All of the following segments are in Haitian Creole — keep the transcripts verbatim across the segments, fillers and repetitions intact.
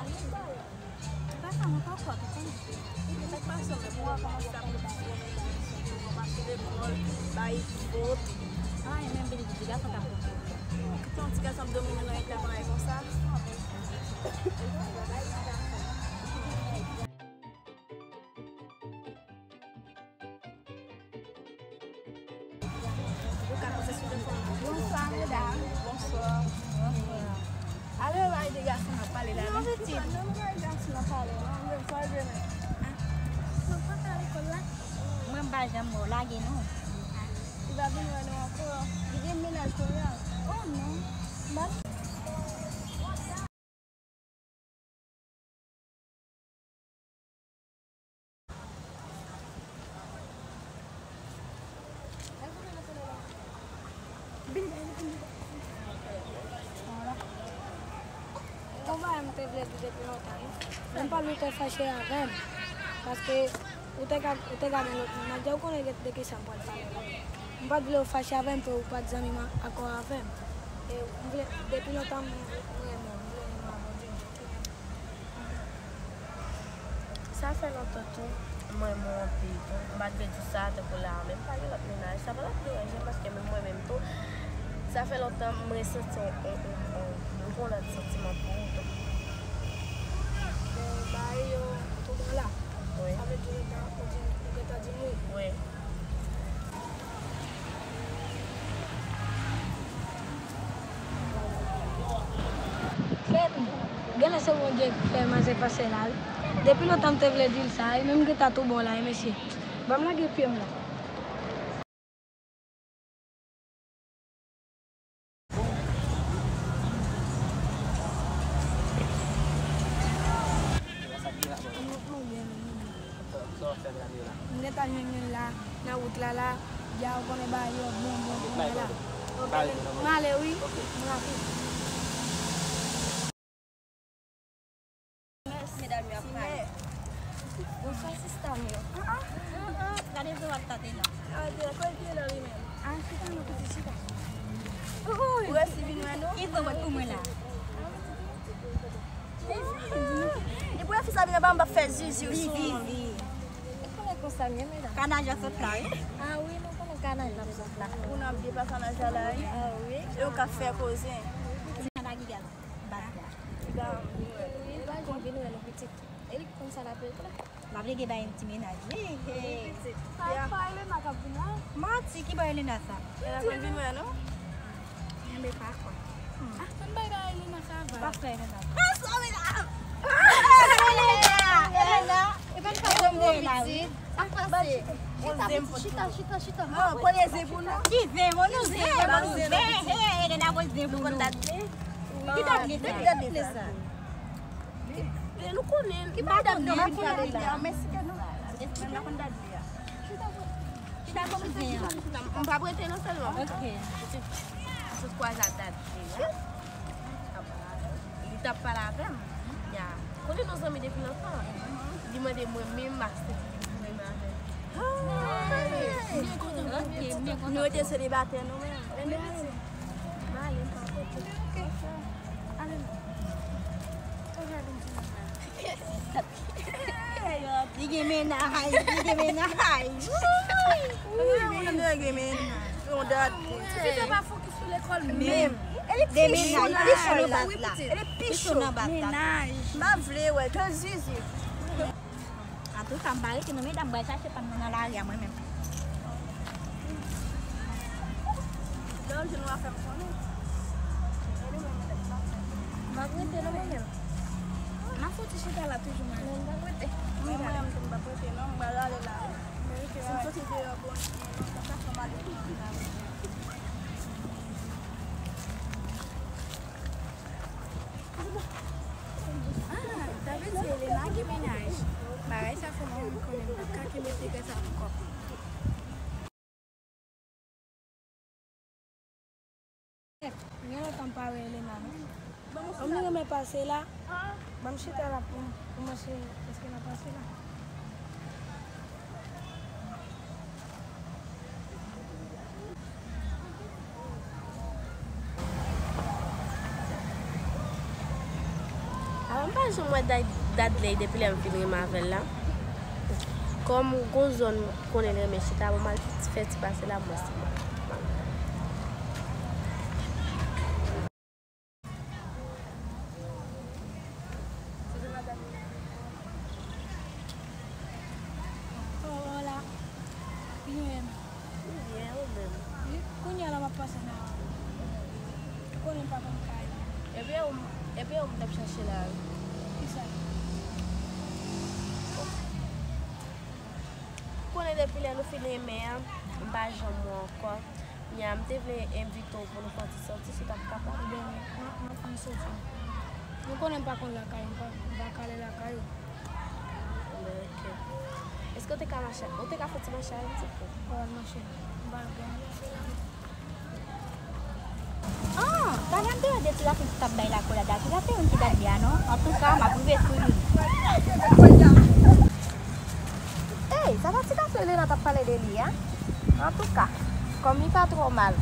Mwen pa sa, mwen pa kwè, ou konprann? Sa k pase, men pou w kòmanse ap pran yon rezo, w ap mache lekòl, bay vòt. Ay, men vin di gason k ap pran. Kite yon ti gason ap domine nan eta bagay konsa. Ou ka poze sou telefòn. Bonswa, medam. Bonswa. Bonswa. Ale, bay de gason ap pale la, non? Non, pitit. Non, bay gason ap pale, non, men sa vre, men. Ah. Ou pa ka lekòl la? Mwen, m pa janm wè w lage, non. Li pa vin wè nou ankò. Li gen mennaj kounye a. Oh, non. M pa Yon bagay m te vle di depi lontan, wi. Men m pa vle w te fache avè m. Paske ou te ka, ou te ka gen lòt moun. Nadya, ou konnen de, de kisa m pral pale la. M pa t vle w fache avè m, pou ou pa t zanmi m ankò avè m. E m vle, depi lontan m, m renmen w, m vle renmen w avè w, Djidji. Sa fè lontan tou, m renmen w anpil tou. M pa t vle di sa tankou la, men m pa gen lòt mennaj. Sa pa t ap deranje m paske menm mwen menm tou, sa fè lontan m resanti yon, yon, yon, yon, yon lòt santiman pou ou tou. Bon, bagay yo tou bon la. Wi. Sa vle di ou gentan, ou di, ou gentan di m wi. Wi. Fèt, genlè se Bondye k fè manzè pase la, wi. Depi lontan m te vle di l sa, wi, men m gentan tou bon la, wi, mesye. Ban m lage pye m la. M gentan jwenn youn la, nan wout la la, ya ou konnen bagay yo bon, bon, bon la. M ale wi, m rapid. Medam yo ap pale. Bonswa, sista m yo. Ah, ah. Ah, ah, gade jan w ap tate la. Ah, de la kwalite la li menm. Ah, chita non, pitit, chita. Ou resi vin wè nou? Ki bon pou mwen la? Depi lè fi sa vin anba m, m ap fè zizi sou ou. Ou konnen konsa m ye, medam. Kanaj la sot la, wi. Ah wi, nou konnen kanaj la sot la. Ou nan byen pa kanaj la la, wi. Ah wi. E ou k ap fè koze. Kanaj la. Bat la. Li pa vin wè nou. Li pa janm vin wè nou, pitit. E li k konn sa l ap regle. M ap lege bay yon ti mennaj. Wi, pitit. Sa e pa Elena k ap vin la? Manti, ki bò Elena sa? Elena konn vin wè nou? Enben, pa kwè. Ah, ann bay bay Elena sa va. Pa fè Elena. Bonswa, medam. Ah, Elena! Elena! E pa n pa janm wè la, wi. Sa k pase? Chita, chita, chita, chita. Ah, premye zen pou nou. Ki zen pou nou? Zen, nou zen. Hey, hey, Elena, bon zen pou nou. Nou konn dat ble? Ki dat ble sa? Ki dat ble sa? Ki, nou konnen. Ki pa dat ble? M ap fè dat ble a. Men si ke nou la, la. Menm la konn dat ble a. Chita pou, chita pou, chita, chita. M p ap rete non sèlman. Ok. Sot kwaze a dat ble a. Li t ap pale avè m. Ya. Konnen nou zanmi depi lontan. Li mande mwen menm ak Steph ki vin avè m. Ah! M byen kontan. Ok, m byen kontan. Nou rete selibatè nou menm. M ale, m pa pote. Ok. Ale. Li gen mennaj, li gen mennaj. Wi, mennaj, gen mennaj. Yon dat. Tifi sa pa fokis sou lekòl menm. E li pi cho nan bat la. E li pi cho nan bat la. M pa vle wè, ke zizi. Antouka, m pa rete non, medam, m pral chache pa m nan lari a mwen menm. Lè w jwenn w a fè m konnen. M p ap rete non mwen menm. M ap fouti chita la toujou mwen. Non, m p ap rete. Mwen menm tou m p ap rete non, m pral ale la. Si m soti deyò bon, sa fè m ale. Ah, sa vle di Elena gen mennaj. Bagay sa fè mwen menm konnen m pa ka kenbe dega sa ankò. Gen lontan m pa wè Elena non. Kòm nou renmen pase la, ban m chita la pou, pou m wè si èske n a pase la. Ala Pa janm wè Dad-, Dadley depi lè m fin renmen avè l la. Kòm gon zòn konnen l renmen chita, bon, m al fè ti pase la, m wè si m al. Hola. Byen. Byen, ou menm? Wi, kounye a la m ap pase nan. Ou konnen m pa konn kay. Epi ou, epi ou m t ap chache la, wi. Kisa? Ou konnen depi lè nou fin renmen an, m pa janm wè w ankò. Nya, m te vle envite w pou nou fè yon ti sòti, si w t ap kapab. Ebyen, m ap, m ap vin sòti. Ou konnen m pa konn lakay, m pa, m pa ka ale lakay. Ebyen, ok. Èske w te ka mache, ou te ka fè ti mache avè m, silvouplè? Ou al mache. M pa gen anyen fè la. Ah, talè m te wè de ti lafi ki t ap bay lakolad la. Se pa te youn ki Dadley a, non? Antouka, m ap rive sou li. Ey, sa pa ti gason Elena t ap pale de li a? Antouka, kòm li pa twò mal.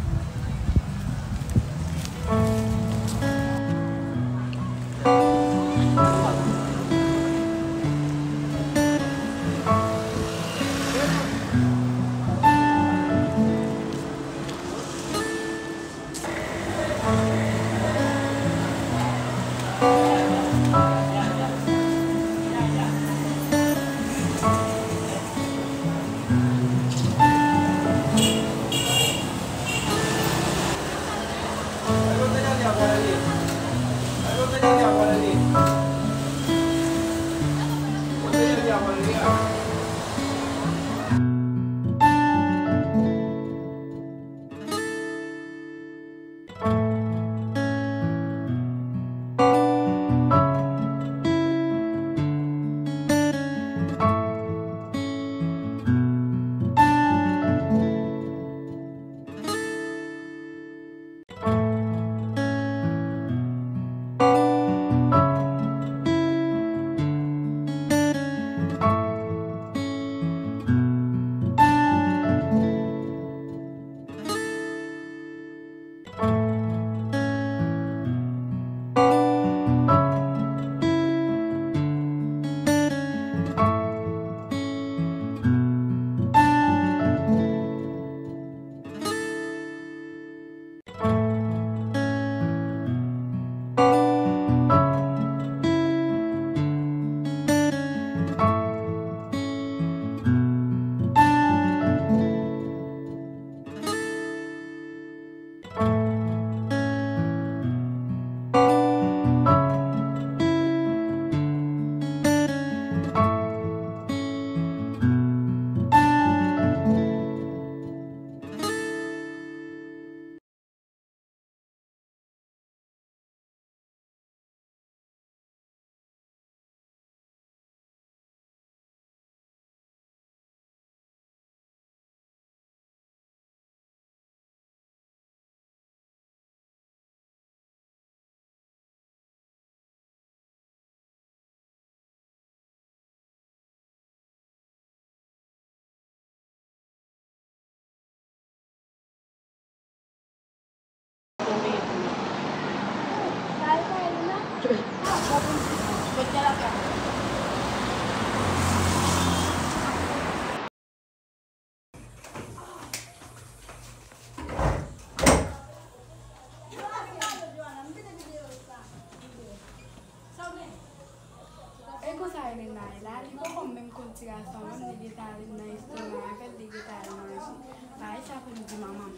E konsa Elena ye la, li poko menm konn ti gason an, menm li gentan al nan restoran avè l, li gentan al manje. Bagay sa pou m di manman m.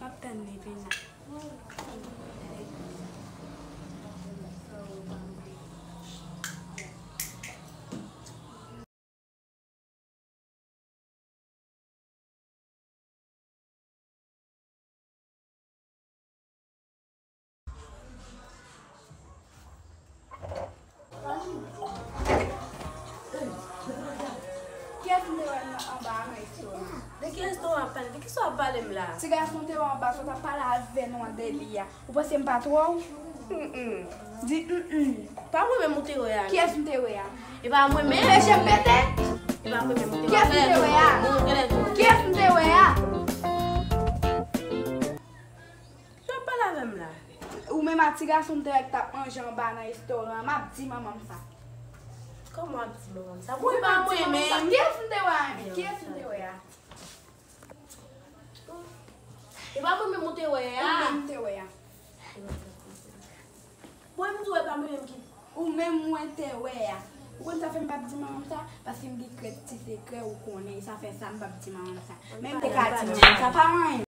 M ap tann li vin la. Kiyès m te wè nan, anba a nan restoran an? De ki restoran w ap pale? De kisa w ap pale m la? Ti gason te wè anba, sa w t ap pale avè nou an de li a. Ou panse m pa twò w? Mm, mm. Di mm, mm. Pa mwen menm ou te wè a, non. Kiyès m te wè a? E pa mwen menm. Peche m pete? E pa mwen menm ou te wè a. Kiyès M te wè a? Bon, genlè tou. Kiyès m te wè a? Sa w ap pale avè m la? Ou menm a ti gason m te wè k t ap manje anba nan restoran an, m ap di manman m sa. Kòman w ap di manman m sa? Mwen pa mwen menm. Kiyès m te wè a? Kiyès m te wè a? E pa mwen menm ou te wè a? Ou menm m te wè a. Mwen m di w e pa mwen menm ki. Ou menm mwen te wè a. Ou konn sa fè m p ap di manman m sa? Paske m gen kèk ti sekrè ou konnen. Sa fè sa m p ap di manman m sa. Men m te ka di manman m sa. Pa anyen.